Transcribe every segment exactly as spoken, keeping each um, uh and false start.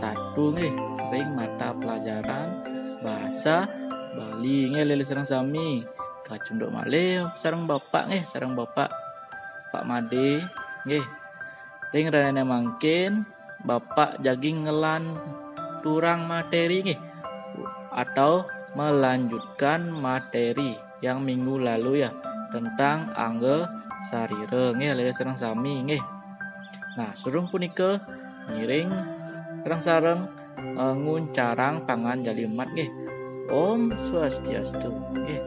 satu nggih, ring mata pelajaran bahasa Bali nggih, alit-alit sareng sami. Kacunduk malih sareng Bapak nggih, sareng Bapak, Pak Made nggih. Ring rahinané mangkin Bapak jagi ngelanturang materi nggih, atau melanjutkan materi yang minggu lalu ya, tentang angga sarira nggih, alit-alit sareng sami nggih. Nah, sadurung punika ngiring sareng-sareng, eh, nguncarang panganjali umat nggih. Om Swastiastu nggih.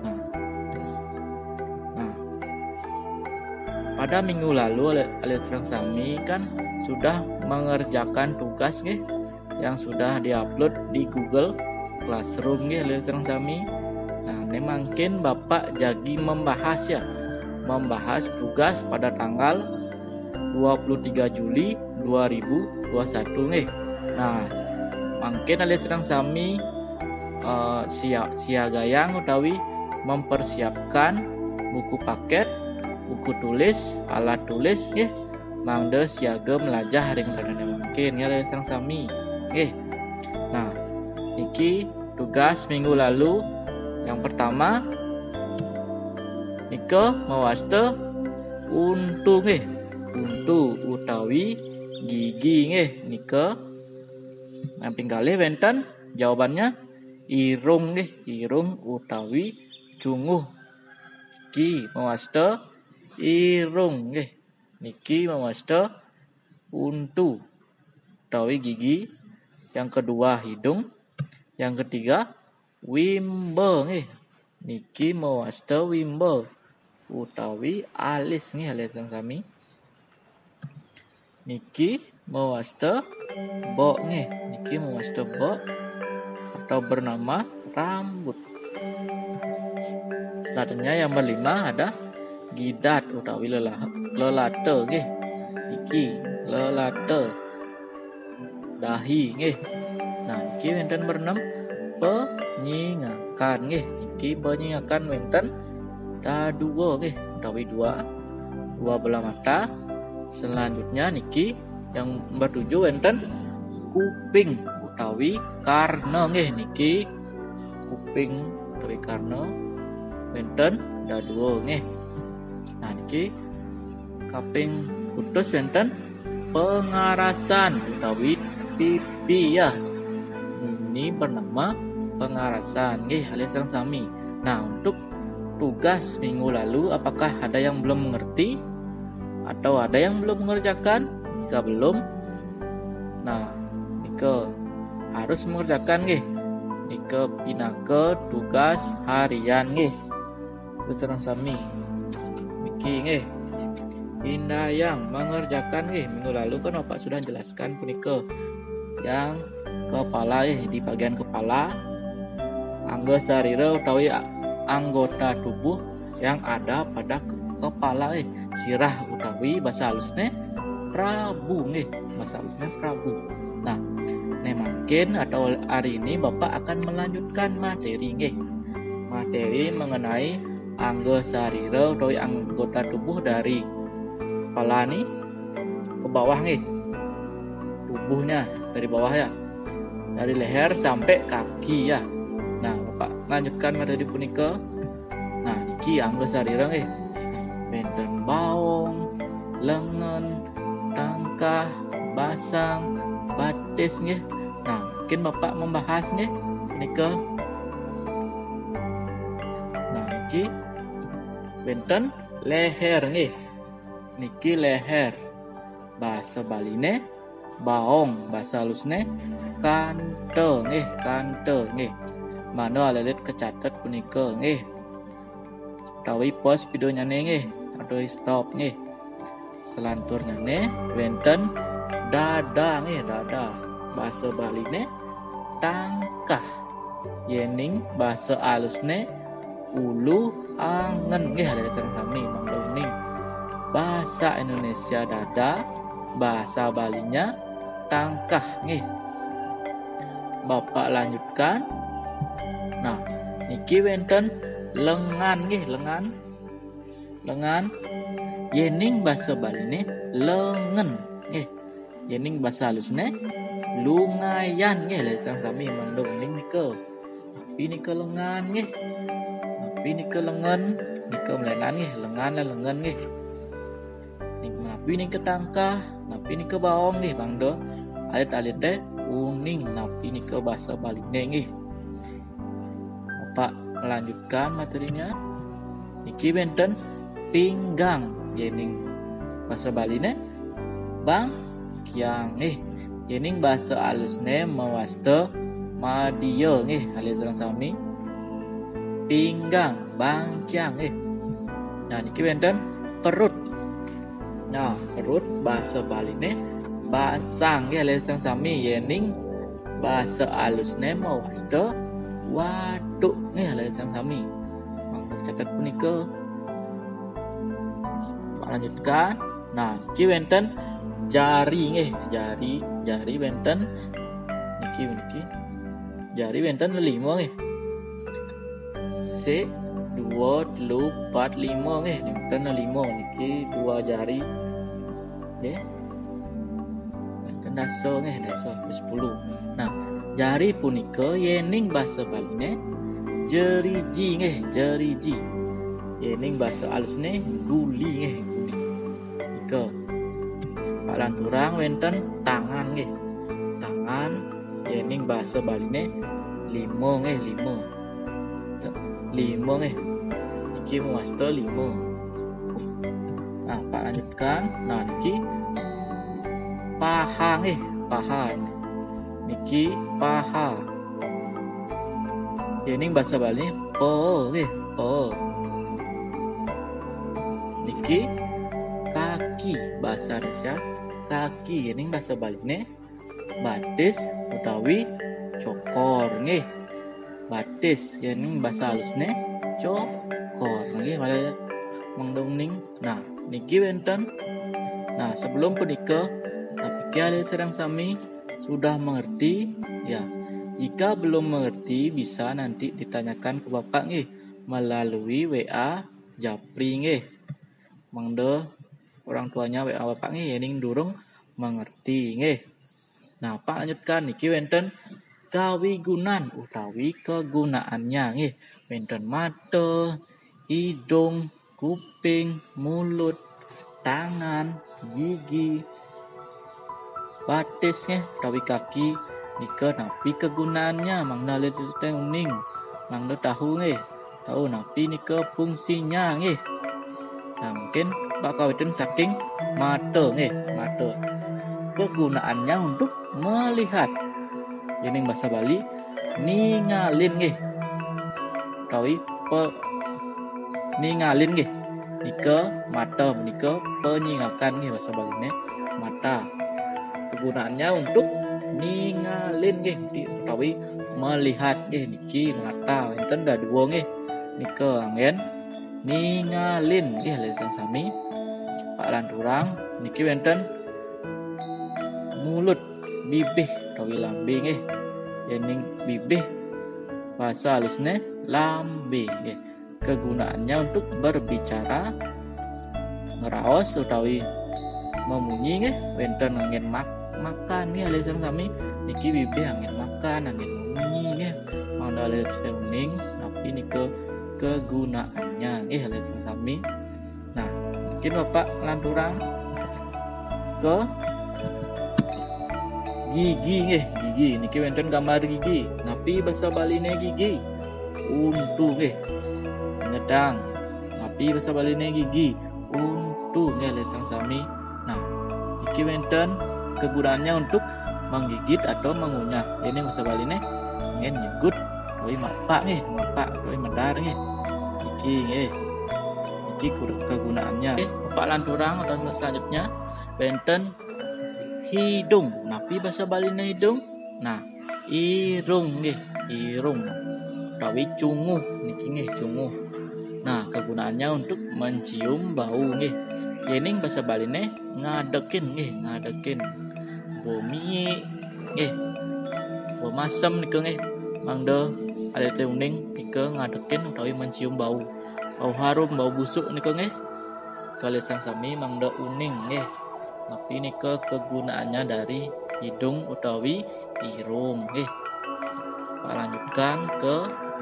Nah. Nah. Pada minggu lalu, alit-alit sareng sami kan sudah mengerjakan tugas nggih, yang sudah diupload di Google Classroom nggih, alit-alit sareng sami. Nah, né mangkin Bapak jagi membahas ya, membahas tugas pada tanggal dua puluh tiga Juli dua ribu dua puluh satu nggih. Nah, mangkin alit-alit sareng sami, eh, sia-, siagayang utawi mempersiapkan buku paket, buku tulis, alat tulis nggih, mangda siaga melajah ring rahinané mangkin nggih, alit-alit sareng sami nggih. Nah, niki tugas minggu lalu. Yang pertama nika mawasta untu nggih, untu utawi gigi nggih nika. Yang ping kalih wénten jawabannya irung nggih, irung utawi cunguh. Niki mawasta irung nggih. Niki mawasta untu utawi gigi. Yang kedua hidung. Yang ketiga wimba nggih. Niki mawasta wimba utawi alis nggih, alit-alit sareng sami. Niki mawasta bok nggih. Niki mawasta bok atau bernama rambut. Selanjutnya yang berlima ada gidat utawi lelah-, lelata nggih. Niki lelata. Dahi nggih. Nah, niki wénten berenam penyingakan nggih. Niki penyingakan wénten dadua nggih, utawi dua, dua belah mata. Selanjutnya niki yang bertujuh wénten kuping utawi karna nggih. Niki kuping utawi karna wénten dadua nggih. Nah, niki kaping kutus wénten pengarasan utawi pipi ya. Ini bernama pengarasan nggih, alit-alit sareng sami. Nah, untuk tugas minggu lalu, apakah ada yang belum mengerti atau ada yang belum mengerjakan? Jika belum, nah, nika harus mengerjakan nggih. Nika pinaka tugas harian nggih, alit-alit sareng sami. Niki nggih, indayang mengerjakan nggih. Minggu lalu kan Bapak sudah jelaskan punika. Yang kepala nggih, di bagian kepala, angga sarira utawi a-, anggota tubuh yang ada pada ke-, kepala nggih. Sirah utawi basa halusné prabu nggih, basa halusné prabu. Nah, né mangkin atau hari ini Bapak akan melanjutkan materi nggih. Materi mengenai angga sarira utawi anggota tubuh dari kepala nih ke bawah nggih. Tubuhnya dari bawah ya. Dari leher sampai kaki ya. Nah, Bapak lanjutkan materi punika. Nah, niki angga sarira nggih. Wénten baong, lengen, tangkah, basang, batis nggih. Nah, mungkin Bapak membahas nggih nika. Nah, niki wénten leher nggih. Niki leher. Basa Baliné baong, basa halusné kanta nggih, kanta nggih. Mangda alit-alit kacatet punika nggih. Utawi pos vidéonyané nggih, utawi stop nggih. Selanturnyané wénten dada nggih, dada. Basa Baliné tangkah. Yéning basa alusné ulu angen nggih, alit-alit sareng sami mangda uning. Bahasa Indonesia dada, bahasa Balinya tangkah nggih. Bapak lanjutkan. Nah, niki wénten lengan nggih, lengan. Lengan. Yéning basa Baliné lengen nggih. Yening basa alusne lungayan nggih, alit sareng sami mangda uning nika. Napi nika lengan nggih? Napi nika lengen? Nika mlenan nggih, lengan lan lengen nggih. Ning napi nika tangkah? Napi nika baong nggih? Mangda alit-alite uning napi nika basa Baline nggih. Bapak melanjutkan materinya. Niki wenten pinggang, yening basa Baline bangkiang nggih. Yening basa alusne mawasta madya nggih, alit sareng sami. Pinggang, bangkiang nggih. Nah, niki wenten perut. Nah, perut basa Baline basang nggih, alit sareng sami. Yening basa alusne mawasta waduk nggih, alit sareng sami. Mangda catet punika. Lanjutkan. Nah, niki wenten jari nggih, jari, jari wenten niki, niki. Jari wenten lima nggih. Sik, dua, telu, empat, lima nggih. Wenten lima niki dua jari. Nggih. Wenten dasa nggih, dasa, sepuluh. Nah, jari punika yening basa Baline jeriji nggih, jeriji. Yening basa alusne guli nggih, guli. Nika. Pak lanturang wenten tangan nggih. Tangan, yening basa Baline lima nggih, lima. Te-, lima nggih. Niki mawasta lima. Nah, Pak lanjutkan. Nah, niki paha nggih, paha. Niki paha. Yening basa Baline pa nggih, pa. Niki kaki, basa Indonesia kaki, yening basa Baline batis utawi cokor nggih. Batis, yening basa alusne cokor nggih, malih mangda uning. Nah, niki wenten. Nah, sebelum punika, napike alit sareng sami sudah mengerti? Ya, jika belum mengerti, bisa nanti ditanyakan ke Bapak nggih melalui W A Japri nggih. Mangda orang tuanya W A Bapak nggih, yening durung mengerti nggih. Nah, Pak lanjutkan, niki wenten kawigunan utawi kegunaannya nggih. Wenten mata, idung, kuping, mulut, tangan, gigi, batis nggih, utawi kaki. Nika napi kegunaannya? Mangda alit-alite uning, mangda tahu nggih. Tahu napi nika fungsinya nggih. Nah, mungkin Pak kawitin saking mata nggih, mata. Kegunaannya untuk melihat. Yening basa Bali ningalin nggih. Utawi pe-, ningalin nggih. Nika mata, menika penyingakan nggih basa Baline. Mata. Kegunaannya untuk ningalin nggih, di-, utawi melihat nggih, niki mata. Wenten dadua nggih. Nika anggen ningalin nggih, alit sareng sami. Pak lanturang niki wenten mulut, bibih utawi lambe nggih. Yening bibih basa alusne lambe nggih. Kegunaannya untuk berbicara, ngraos utawi mamunyi nggih, wenten anggen mak-, makan nggih, alit sareng sami. Niki bibih anggen makan, anggen mamunyi nggih. Mangda alit-alite uning napi nika kegunaannya nggih, alit sareng sami. Nah, mungkin Bapak lanturang ke gigi nggih, gigi. Niki wenten gambar gigi. Napi basa Baline gigi? Untu nggih. Ngedang. Napi basa Baline gigi? Untu nggih, alit sareng sami. Nah, niki wenten kegunaannya untuk menggigit atau mengunyah. Yening basa Baline anggen nyegut utawi mapak nggih, mapak utawi medar nggih. Niki nggih. Niki kudu kegunaannya. Nggih, Bapak lanturang atau selanjutnya wenten hidung. Napi basa Baline hidung? Nah, irung nggih, irung. Utawi cunguh niki nggih, cunguh. Nah, kegunaannya untuk mencium bau nggih. Yening basa Baline ngadekin nggih, ngadekin. Bau miik nggih. Bau masem nika nggih. Mangda alit-alite uning nika ngadekin utawi mencium bau. Bau harum, bau busuk nika nggih. Alit sareng sami mangda uning nggih. Tapi nika kegunaannya dari hidung utawi irung, nggih. Lanjutkan ke,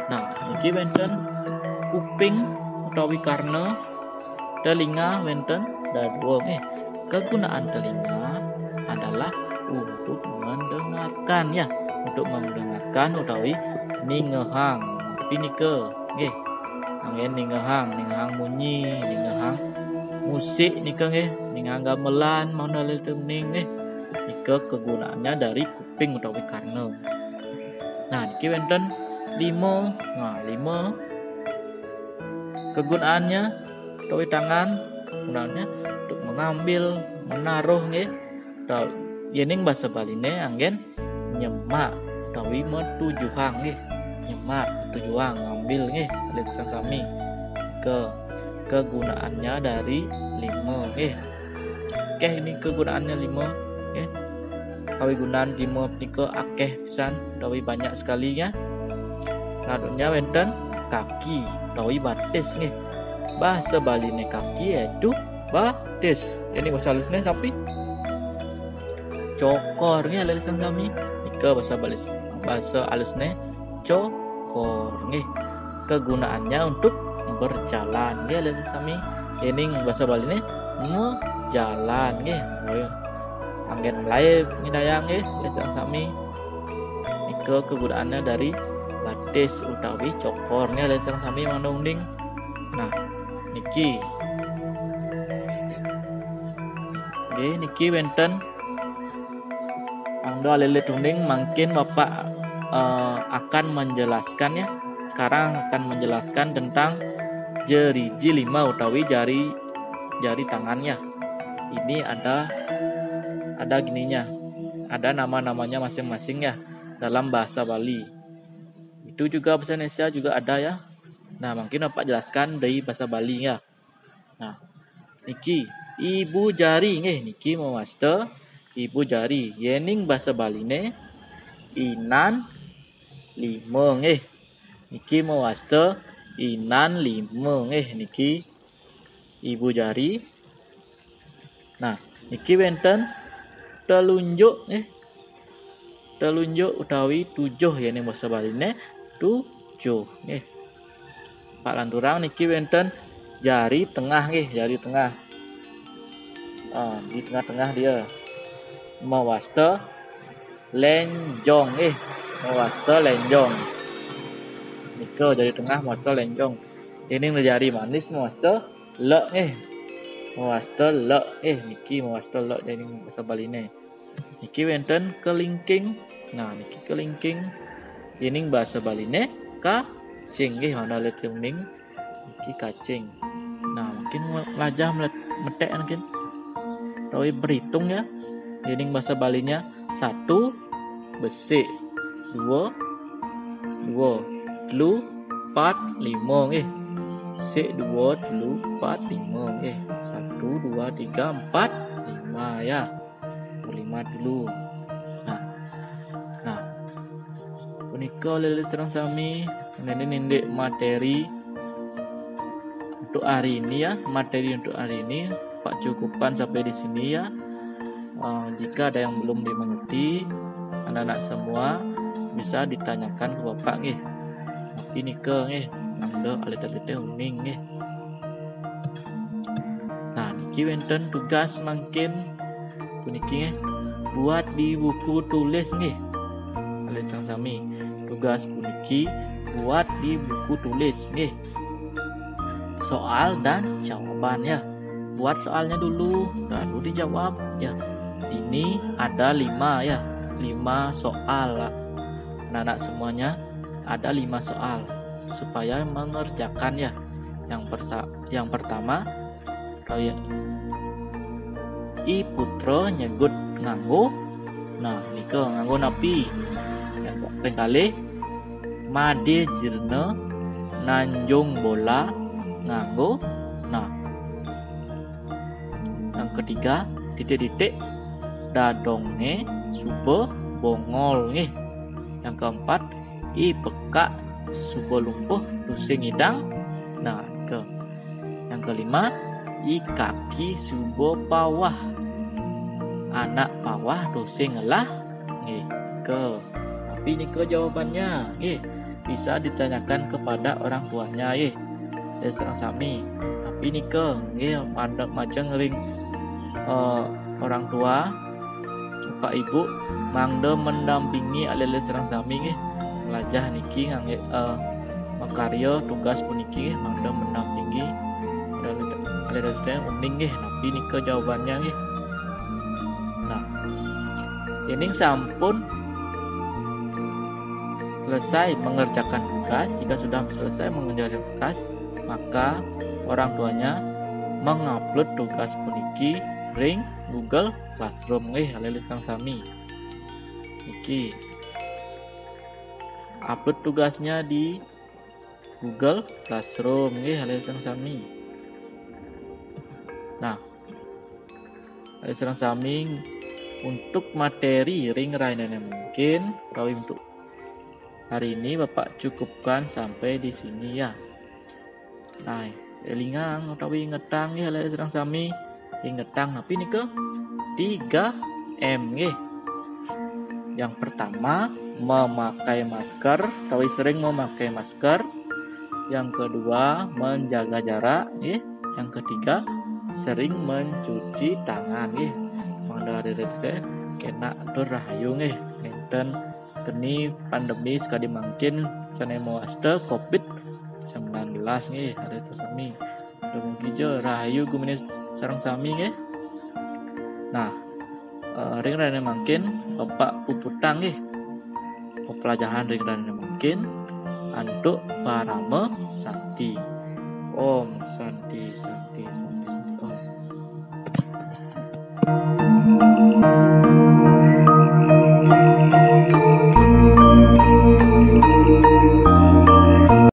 nah, niki wenten kuping utawi karna, telinga wenten dadua, nggih. Kegunaan telinga adalah untuk mendengarkan, ya, untuk mendengarkan utawi ningehang. Tapi nika, nggih. Anggen ningehang, ningehang munyi, ningehang musik nika, nggih, ningehang gamelan, maunané uning, nggih. Nika kegunaannya dari kuping utawi karna. Nah, niki wenten lima. Nah, lima kegunaannya utawi tangan, gunaannya untuk mengambil, menaruh, nggih. Utawi, yening basa Baliné anggen nyemak utawi metujuhang, nggih. Nyemak, metujuhang, ngambil, nggih, alit sang sami. Ke, kegunaannya dari lima, nggih. Akeh ini kegunaannya lima, nggih. Kawigunaan lima nika akeh pisan utawi banyak sekali, ya. Selanjutnya wenten kaki utawi batis, nggih. Basa Baliné kaki yaitu batis. Ini basa alusné sapi? Cokor, nggih, alit sang sami. Nika basa Bali, basa alusné cokor, nggih. Kegunaannya untuk berjalan, nggih, alit sami. Yening basa Baliné mejalan, nggih. Anggen mulai ngidayang, nggih, alit sang sami. Nika kegunaannya dari batis utawi cokor, nggih, alit sang sami maunané uning. Nah, niki. Nggih, niki wenten. Mangda alit uning, mangkin Bapak, eh, akan menjelaskan, ya. Sekarang akan menjelaskan tentang jeriji lima utawi jari, jari tangan, ya. Ini ada, ada gininya. Ada nama-namanya masing-masing, ya, dalam bahasa Bali. Itu juga bahasa Indonesia juga ada, ya. Nah, mungkin Bapak jelaskan dari bahasa Bali, ya. Nah, niki ibu jari, nggih, niki mawasta ibu jari. Yening basa Baliné inan lima, nggih. Niki mawasta inan lima, nggih, niki ibu jari. Nah, niki wenten telunjuk, nggih. Telunjuk utawi tujuh, yening basa Baliné tujuh, nggih. Pak lanturang, niki wenten jari tengah, nggih, jari tengah. Ah, di tengah-tengah dia. Mawasta lenjong, nggih. Mawasta lenjong. Nika jari tengah mawasta lenjong. Yening jari manis mawasta lek, nggih. Mawasta lek, nggih, niki mawasta lek, yening basa Baliné. Niki wenten kelingking. Nah, niki kelingking. Yening basa Baliné kacing, nggih, maunané uning. Niki kacing. Nah, mungkin melajah melet-, metek mungkin. Utawi berhitung, ya. Yening basa Baliné satu, besik. Dua, dua. Telu, empat, lima, nggih. Besik, dua, telu, empat, lima, nggih. Satu, dua, tiga, empat, lima, ya. Lima dulu. Nah. Nah. Punika alit-alit sareng sami, ini indik materi untuk hari ini, ya, materi untuk hari ini. Pak cukupan sampai di sini, ya. Eh, jika ada yang belum dimengerti, anak-anak semua bisa ditanyakan ke Bapak, nggih. Tapi nika, nggih, mangda alit-alité uning, nggih. Nah, niki wenten tugas mangkin puniki, nggih. Buat di buku tulis, nggih. Alit sareng sami. Tugas puniki buat di buku tulis, nggih. Soal dan jawaban, ya. Buat soalnya dulu, lalu dijawab, ya. Ini ada lima, ya. Lima soal, anak-anak semuanya. Ada lima soal supaya mengerjakan, ya. Yang persa-, yang pertama, kaya I Putra nyegut nganggo. Nah, nika nganggo napi? Yang ping kalih, Madé Jirna nanjung bola nganggo. Nah. Yang ketiga, titik-titik, dadongé suba bongol, nggih. Yang keempat, I Pekak suba lumpuh tusing ngidang. Nah, ke. Yang kelima, I Kaki suba pawah. Anak pawah tusing ngelah, nggih, nika. Tapi nika jawabannya, nggih, bisa ditanyakan kepada orang tuanya, nggih. Leres sareng sami. Tapi nika, nggih, mada majeng ring, eh, orang tua, bapak ibu, mangda mendampingi alit-alit sareng sami, nggih. Mlajah niki nganggé, eh, makarya tugas puniki, nggih, mangda mendampingi alit-alit uning, nggih, napi nika jawabannya, nggih. Nah, yéning sampun selesai mengerjakan tugas, jika sudah selesai mengerjakan tugas, maka orang tuanya mengupload tugas puniki ring Google Classroom, nggih, alit-alit sareng sami. Niki. Upload tugasnya di Google Classroom, nggih, alit-alit sareng sami. Nah, alit-alit sareng sami, untuk materi ring rahinane mangkin, utawi untuk hari ini Bapak cukupkan sampai di sini, ya. Nah, élingang utawi ingetang, nggih, alit-alit sareng sami. Ingetang napi nika? Tiga M, nggih. Yang pertama, memakai masker, utawi sering memakai masker. Yang kedua, menjaga jarak, nggih. Yang ketiga, sering mencuci tangan, nggih. Mangda alit-alit teh kena tur rahayu, nggih. Nénten keni pandemi sakadi mangkin sané mawasta covid sembilan belas, nggih, alit-alit sami. Dumugi ja rahayu gumining sareng sami, nggih. Nah, eh, ring rahina mangkin Bapak puputang, nggih, peplajahan ring rahina mangkin antuk parama santi. Om Santi, Santi, Santi.